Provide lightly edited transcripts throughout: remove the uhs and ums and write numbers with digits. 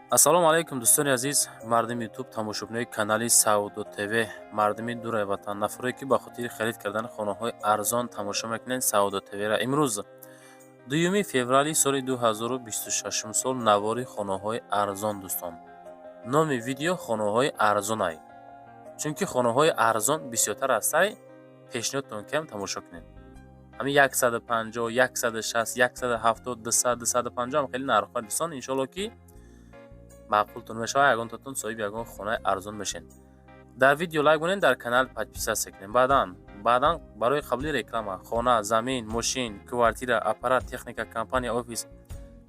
Ассалому алайкум, дӯстони азиз, мардуми Ютуб, тамошобинои канали Савдо ТВ, мардуми дураи ватан, нафаре ки ба хотири харид кардани хонаҳои арзон тамошо мекунед Савдо ТВра. Имрӯз, 2 феврали соли 2026 сол, навори хонаҳои арзон. Дӯстон, номи видео хонаҳои арзонай, чунки хонаҳои арзон бисёртар ҳастай. Пешниҳодтон кам тамошо кунед. Ҳамин 150, 160, 170, 200, 250 ҳам хеле нархҳо. Дӯстон, иншоалло, ки маъқултон мешавад, ягонтатон соҳиби ягон хонаи арзон мешед. Дар видео лайк монед, дар канал подписаться кунед. Баъдан барои қабули реклама хона, замин, мошин, квартира, аппарат, техника, компания, офис,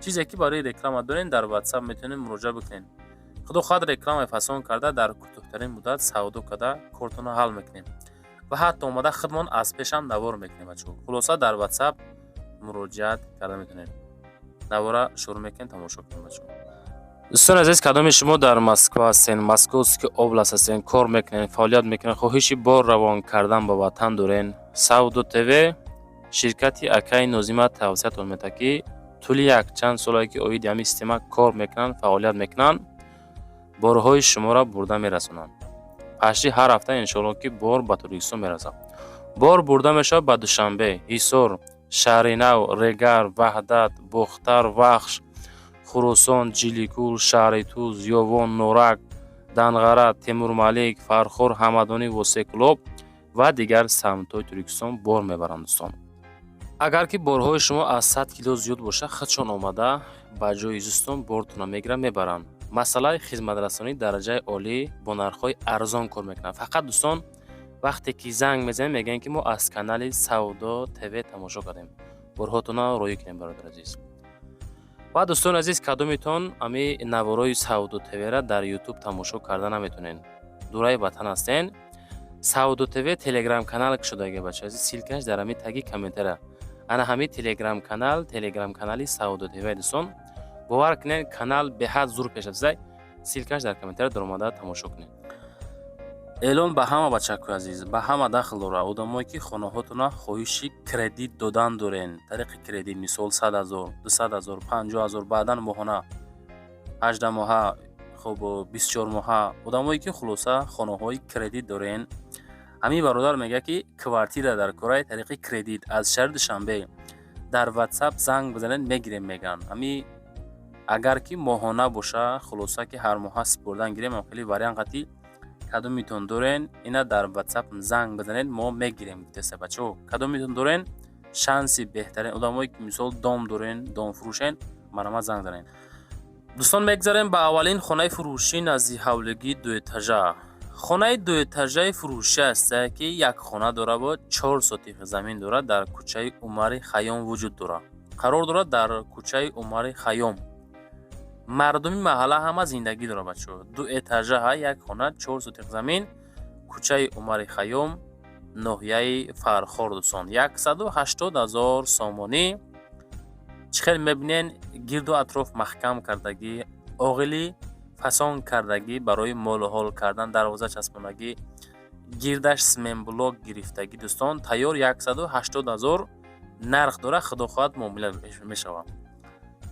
чизе ки барои реклама доред, дар Ватсап метавонед муроҷиат бикунед. Худо хоҳад, рекламаи фасон карда, дар кӯтоҳтарин муддат савдо карда, кортонро ҳал мекунем ва ҳатто омада худмон аз пешам навор мекунем. Бачаҳо, хулоса, дар Ватсап муроҷиат карда метавонед. Навора шурӯъ мекунем, тамошо кунем, бачаҳо. Дӯстони азиз, кадоми шумо дар Москва ҳастен, Московский область ҳастен, кор мекунед, фаъолият мекунед, хоҳиши бор равон кардан ба ватан дорен, Савдо ТВ, ширкати акаи Нозима тавсиятон медиҳад, ки тӯли якчанд солае ки оиди ҳамин система кор мекунанд, фаъолият мекунанд, борҳои шуморо бурда мерасонанд. Пашти ҳар ҳафта, иншоалло, ки бор ба Тоҷикистон мерасад. Бор бурда мешавад ба Душанбе, Ҳисор, Шаҳри Нав, Регар, Ваҳдат, Бохтар, Вахш, Хуросон, Ҷиликул, шаҳри Туз, Ёвон, Норак, Данғара, Темурмалик, Фархор, Ҳамадонӣ, Восеъ, Кӯлоб ва дигар самтҳои Тоҷикистон бор мебаранд. Дӯстон, агар ки борҳои шумо аз 100 кило зиёд бошад, худшон омада ба ҷои зистон бортонро мегиранд, мебаранд. Масъалаи хизматрасонии дараҷаи олӣ, бо нархҳои арзон кор мекунанд. Фақат, дӯстон, вақте ки занг мезанем, мегӯянд, ки мо аз канали Савдо ТВ тамошо кардем, борҳотонро роҳӣ кунем, бародари азиз. Ва дӯстони азиз, кадомитон ами наворои Савдо ТВра дар Ютуб тамошо карда наметонед, дураи ватан ҳастен, Савдо ТВ Телеграм канал кушодаги, бача азиз, ссылка ш дар ҳами таги комментария. Ана ҳами Телеграм канал, Телеграм канали Савдо ТВ. Дӯстон, бовар кунед, канал беҳад зур пеш рафтааст. Ссылка ш дар комментария, даромада тамошо кунед. Эълон ба ҳама, бачакои азиз, ба ҳама дахл дорад. Одамое ки хонаҳотона хоҳиши кредит додан дорен, тариқи кредит, мисол, 100 000, 200 000, 50 000, баъдан моҳона, 18 моҳа, хуб, 24 моҳа, одамое ки, хулоса, хонаҳои кредит дорен, ҳамин бародар мегӯяд, ки квартира дар кораи тариқи кредит аз шаҳри Душанбе, дар Ватсап занг бизанед, мегирем, мегӯянд. Ҳами агар ки моҳона боша, хулоса, ки ҳар моҳа супурдан гирем, хеле вариант қатӣ кадомитон дорен, ина дар Ватсап занг бизанед, мо мегирем, гуфтеста. Бачаҳо, кадомитон дорен, шанси беҳтарин. Одамое ки, мисол, дом дорен, домфурӯшен, марҳамат, занг занед. Дӯстон, мегзарем ба аввалин хонаи фурӯшӣ назди ҳавлигии дуэтажа. Хонаи дуэтажаи фурӯшӣ аста, ки як хона дора бо 4 сотих замин дорад, дар кӯчаи Умари Хайём вуҷуд дорад, қарор дорад дар кӯчаи Умари Хайём. Мардуми маҳалла ҳама зиндагӣ дорад. Бачаҳо, ду этажа ҳа, як хона, 4 сотих замин, кӯчаи Умари Хайём, ноҳияи Фархор. Дӯстон, 180 000 сомонӣ. Чӣ хел мебинен, гирду атроф маҳкам кардагӣ, оғили фасон кардагӣ, барои молу ҳол кардан дарвоза часпонагӣ, гирдаш цементблок гирифтагӣ. Дӯстон, тайёр 180 000 нарх дорад, худо хоҳад, муомила мешавад.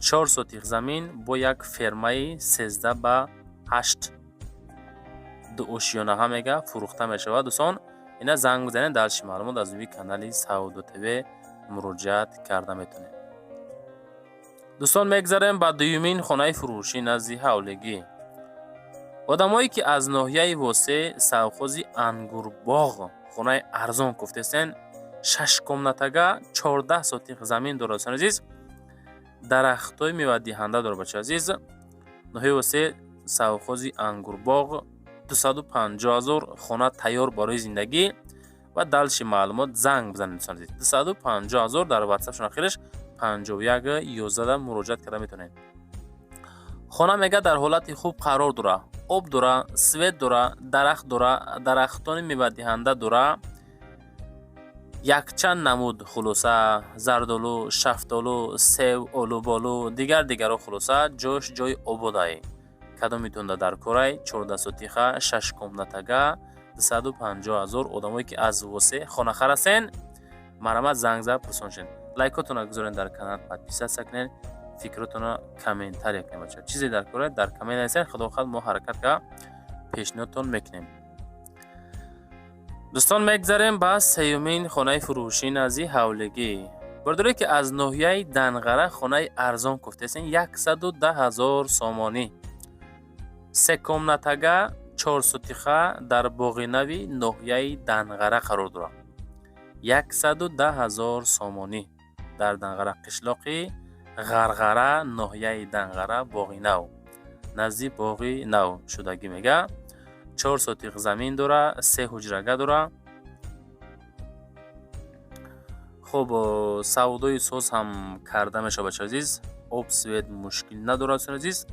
4 сотих замин бо як фермаи 13 ба 8, дуошёнаҳа, мега, фурӯхта мешавад. Дӯстон, ина занг бизанед, дальше маълумот аз рӯи канали Савдо ТВ муроҷиат карда метавонед. Дӯстон, мегзарем ба дуюмин хонаи фурӯшӣ назди ҳавлигӣ. Одамое ки аз ноҳияи Восеъ, совхози Ангурбоғ, хонаи арзон гуфтесен, шашкомнатага, 14 сотих замин дорад. Дӯстони азиз, дарахтҳои мевадиҳанда дорад. Бачаи азиз, ноҳияи Восеъ, совхози Ангурбоғ, 250 000, хона тайёр барои зиндагӣ ва дальше маълумот занг бизанед. Дӯстони азиз, 250 000, дар Ватсапшон ахираш 51 11 муроҷиат карда метавонед. Хона, мега, дар ҳолати хуб қарор дорад, об дора, свет дора, дарахт дора, дарахтони мевадиҳанда дора, якчанд намуд, хулоса, зардолу, шафтолу, сев, олуболу, дигар дигарро. Хулоса, ҷош ҷои ободае. Кадомитонда дар корай, 14 сотиха, шаш комнатага, 250 000. Одамое ки аз Восеъ хонахар ҳастен, марҳамат, занг зад, пурсон шед. Лайкотонро гузоред, дар канал подписаться кунед. Фикротонро комментария кунед, бача. Чизе дар кора, дар коммент нависед, худо хоҳад, мо ҳаракат карда пешниҳодтон мекунем. Дӯстон, мегзарем ба сеюмин хонаи фурӯшӣ назди ҳавлигӣ. Бародаре, ки аз ноҳияи Данғара хонаи арзон гуфтесен, 110 000 сомонӣ, се комнатага, чорсотиха, дар Боғи Нави ноҳияи Данғара қарор дорад. 110 000 сомонӣ, дар Данғара, қишлоқи Ғарғара, ноҳияи Данғара, Боғи Нав, назди Боғи Нав шудагӣ. Мега, 4 сотиқ замин дора, се ҳуҷрага дора. Хуб, савдои соз ҳам карда мешавад, бача азиз. Об, свет мушкил надорад, дӯстони азиз.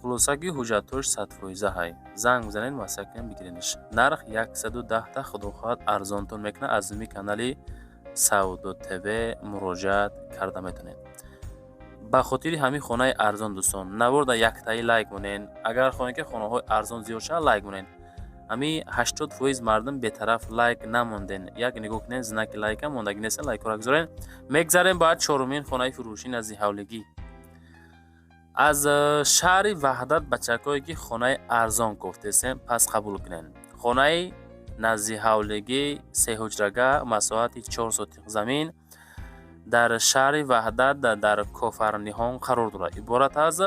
Хулоса, ки ҳуҷҷатҳош 100-фоиза ҳай. Занг бизанед, маслиҳат кунед, бигирениш. Нарх 110-та, худо хоҳад, арзонтон мекунад. Аз номи канали Савдо ТВ муроҷиат карда метавонед. Ба хотири ҳамин хонаи арзон, дӯстон, наворда яктаи лайк монед. Агар хоҳед, ки хонаҳои арзон зиёд шавад, лайк монед. Ҳамин 80% мардум бетараф лайк намонден. Як нигоҳ кунед, знаки лайка мондагӣ неста, лайкҳоро гузоред. Мегзарем ба чорумин хонаи фурӯшӣ назди ҳавлигӣ аз шаҳри Ваҳдат. Бачакҳое, ки хонаи арзон гуфтесем, пас қабул кунед. Хонаи назди ҳавлигӣ, сеҳуҷрага, масоҳати 4 сотиқ замин, дар шаҳри Ваҳдат, дар Кофарниҳон қарор дорад. Иборат аз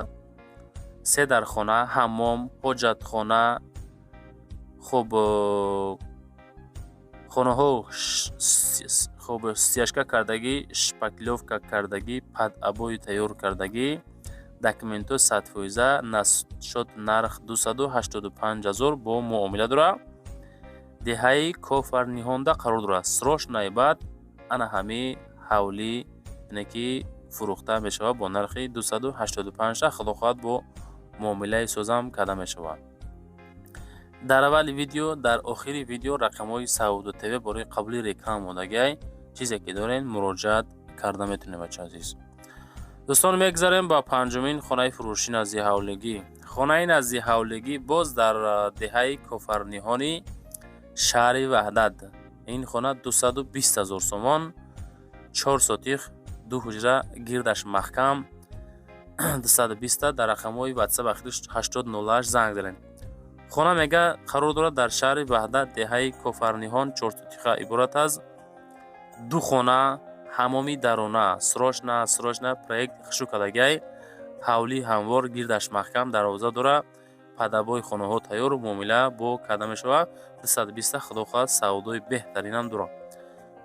се дархона, ҳаммом, ҳоҷатхона. Хуб, хонаҳо, хуб, стяжка кардагӣ, шпаклёвка кардагӣ, под обои тайёр кардагӣ, документҳо 100%. Насчёт нарх 285 000, бо муомила дорад. Деҳаи Кофарниҳонда қарор дорад. Срочно баъд ана ҳами ҳавлӣ, яъне ки фурӯхта мешавад бо нархи 285-та, худо хоҳад, бо муомилаи созам карда мешавад. Дар аввали видео, дар охири видео рақамҳои Савдо ТВ барои қабули реклама мондагиай. Чизе ки дорем, муроҷиат карда метавонем, бача азиз. Дӯстон, мегзарем ба панҷумин хонаи фурӯшӣ назди ҳавлигӣ. Хонаи назди ҳавлигӣ боз дар деҳаи Кофарниҳони шаҳри Ваҳдат. Ин хона 220 000 сомон, 4 сотих, ду ҳуҷра, гирдаш маҳкам, 220-та. Дар рақамҳои ватсап ахириш 8008 занг занед. Хона, мега, қарор дорад дар шаҳри Ваҳдат, деҳаи Кофарниҳон, чорсотиха, иборат аз ду хона, ҳаммоми дарона. Срочно, срочно проект хушу кардагиай. Ҳавлии ҳамвор, гирдаш маҳкам, дарвоза дорад, под обои хонаҳо тайёр, муомила бо карда мешавад. 220-та, худо хоҳад, савдои беҳтаринам дорад.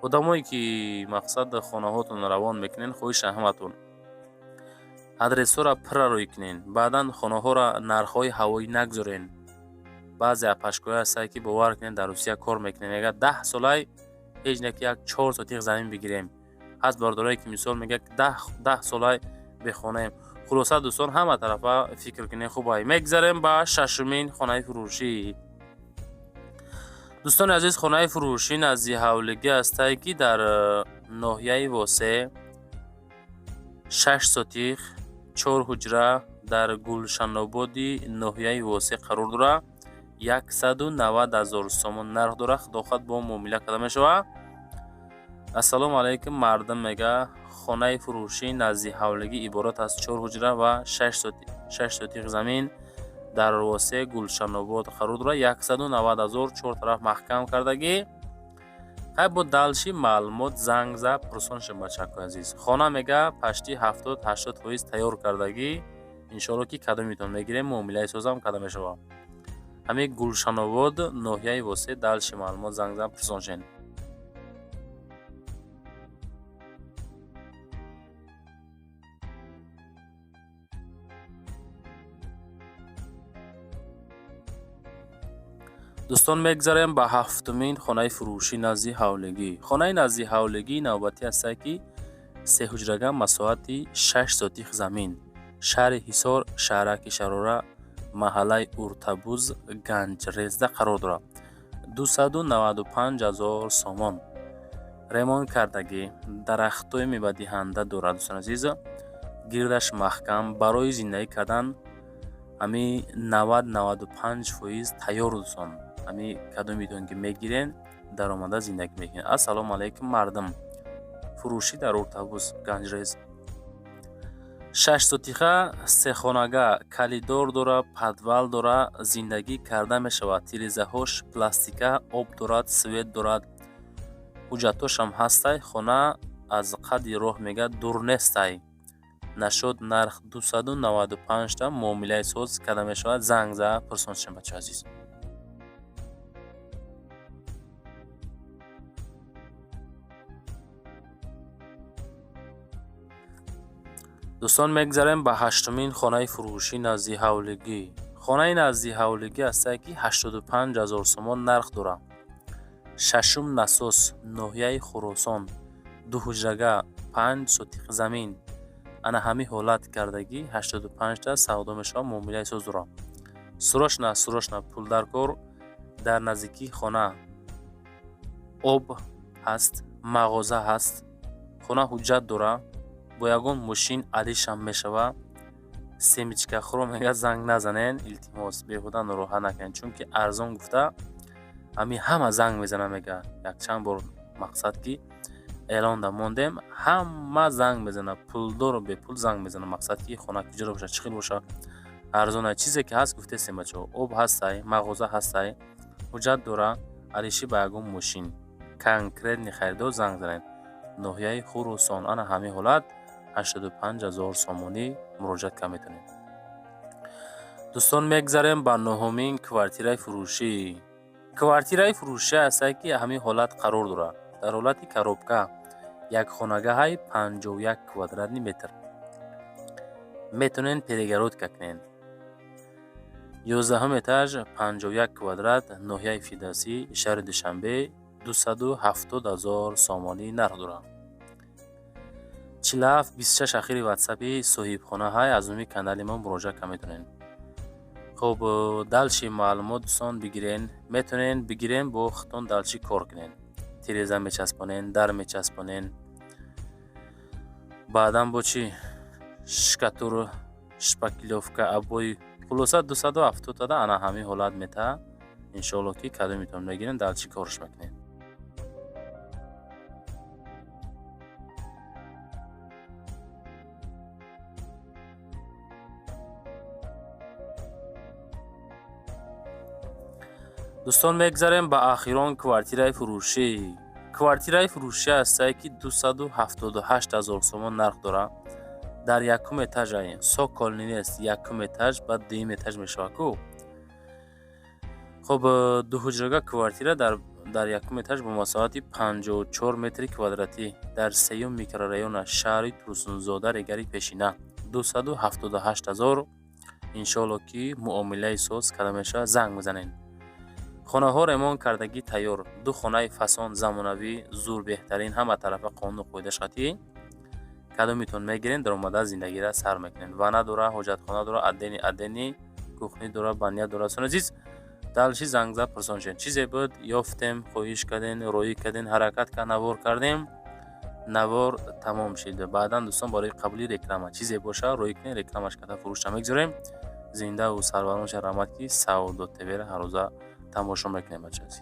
Одамое, ки мақсад хонаҳотонро равон мекунед, хоҳиша ҳаматон адресҳоро пурра рӯй кунед, баъдан хонаҳоро нархҳои ҳавоӣ нагузоред. Баъзе апашкоҳое ҳастанд, ки, бовар кунед, дар Русия кор мекунем, мегӯяд, 10 солай ҳеҷ не ки як 4 сотиқ замин бигирем. Ҳаст бародарое, ки мисол мегӯяд, 10 солай бехонаем. Хулоса, дӯстон, ҳама тарафа фикр кунед, хубай. Мегзарем ба шашумин хонаи фурӯшӣ. Дӯстони азиз, хонаи фурӯшӣ назди ҳавлигӣ ҳастае, ки дар ноҳияи Восе, 6 сотих, чор ҳуҷра, дар Гулшанободи ноҳияи Восе қарор дорад. 190 000 сомон нарх дорад, худо хоҳад, бо муомила карда мешавад. Ассалому алайкум, мардум. Мега, хонаи фурӯшӣ назди ҳавлигӣ иборат аз чор ҳуҷра ва 6 сотих замин, дар Восе, Гулшанобод қарор дорад. 190 000, чор тараф маҳкам кардагӣ. Хай, бо дальше маълумот занг зад, пурсон шед, бачакои азиз. Хона, мега, почти 70-80% тайёр кардагӣ. Иншоалло, ки кадомитон мегирем, муомилаи созам карда мешавад. Ҳамин Гулшанобод, ноҳияи Восе. Дальше маълумот занг зад, пурсон шед. Дӯстон, мегзарем ба ҳафтумин хонаи фурӯшӣ назди ҳавлигӣ. Хонаи назди ҳавлигӣ навбатӣ ҳастае, ки сеҳуҷрага, масоҳати 6 сотих замин, шаҳри Ҳисор, шаҳраки Шарора, маҳаллаи Уртабуз, Ганҷрезда қарор дорад. 295 000 сомон, ремонт кардагӣ, дарахтҳои мевадиҳанда дорад, дӯстони азиз, гирдаш маҳкам, барои зиндагӣ кардан ҳами 90-95% тайёр. Дӯстон, ҳами кадомитон ки мегирен, даромада зиндагӣ мекунед. Ассалому алайкум, мардум. Фурӯшӣ дар Уртабуз, Ганҷрез. 6 сотиха, сехонага, коридор дора, подвал дора, зиндагӣ карда мешавад. Тирезаҳош пластика, об дорад, свет дорад, ҳуҷҷатҳошам ҳастай. Хона аз қадди роҳ, мега, дур нестай. Нашуд, нарх 295-та, муомилаи соз карда мешавад. Занг за пурсон шем, бачаҳои азиз. Дӯстон, мегзарем ба ҳаштумин хонаи фурӯшӣ назди ҳавлигӣ. Хонаи назди ҳавлигӣ ҳастае, ки 85 000 сомон нарх дорад. Шашум насос, ноҳияи Хуросон, дуҳуҷрага, 5 сотих замин. Ана ҳамин ҳолат кардагӣ, 85-та савдо мешавад, муомилаи соз дорад. Срочно, срочно пул дар кор. Дар наздикии хона об ҳаст, мағоза ҳаст, хона ҳуҷҷат дорад, бо ягон мошин алишам мешавад. Семечкахӯро, мега, занг назанен, илтимос, беҳуда нороҳат накунед, чунки арзон гуфта ҳамин ҳама занг мезанад, мега. Якчанд бор, мақсад, ки эълонда мондем, ҳама занг мезанад, пулдору бепул занг мезанад. Мақсад, ки хона куҷоро бошад, чӣ хел бошад, арзона. Чизе ки ҳаст, гуфтестем, бачаҳо: об ҳастай, мағоза ҳастай, ҳуҷҷат дора, алишӣ ба ягон мошин. Конкретный харидор занг занед. Ноҳияи Хуросон, ана ҳамин ҳолат, 85 000 сомонӣ, муроҷиат карда метавонед. Дӯстон, мегзарем ба нуҳумин квартираи фурӯшӣ. Квартираи фурӯшӣ ҳастае, ки ҳамин ҳолат қарор дорад, дар ҳолати коробка, якхонагаҳай, 51 квадратный метр. Метавонед перегородка кунед. 11-ум этаж, 51 квадрат, ноҳияи Фирдавсӣ, шаҳри Душанбе, 270 000 сомонӣ нарх дорад. 47 26 ахири ватсапи соҳибхона ҳай, аз номи канали мо муроҷиат карда метавонед. Хуб, дальше маълумот, дӯстон, бигирен, метавонед бигирен, бо худтон дальше кор кунед, тиреза мечаспонен, дар мечаспонен, баъдан бо чӣ, штукатур, шпаклёвка, обои. Хулоса, 270-тада ана ҳамин ҳолат мета. Иншоалло, ки кадомитон мегирен, дальше корш мекунед. Дӯстон, мегзарем ба ахирон квартираи фурӯшӣ. Квартираи фурӯшӣ ҳастае, ки 278 000 сомон нарх дорад. Дар якум этажае, цокольный нест, якум этаж, баъд дуюм этаж мешавад ку. Хуб, дуҳуҷрага квартира дар якум этаж бо масоҳати 54 метри квадратӣ, дар сеюм микрорайона, шаҳри Турсунзода, Регари пешина, 278 000. Иншоалло, ки муомилаи соз карда мешавад. Занг мезанед. Хонаҳо ремонт кардагӣ тайёр, ду хонаи фасон, замонавӣ, зур, беҳтарин, ҳама тарафа қонуну қоидааш қатъӣ. Кадомитон мегирен, даромада зиндагиро сар мекунед. Ванна дора, ҳоҷатхона дора, отдельный, отдельный кухня дора, баня дора. Дӯстони азиз, дальше зангза пурсон шед. Чизе буд, ёфтем, хоҳиш кардем, роӣ кардем, ҳаракат кард, навор кардем, навор тамом шид. Баъдан, дӯстон, барои қабули реклама чизе боша, роӣ кунед, рекламаш карда фурӯшта мегузорем. Зиндаву сарбаланд бошед. Раҳмат, ки Савдо ТВ-ро ҳаррӯза тамошо мекунем, бачаи азиз.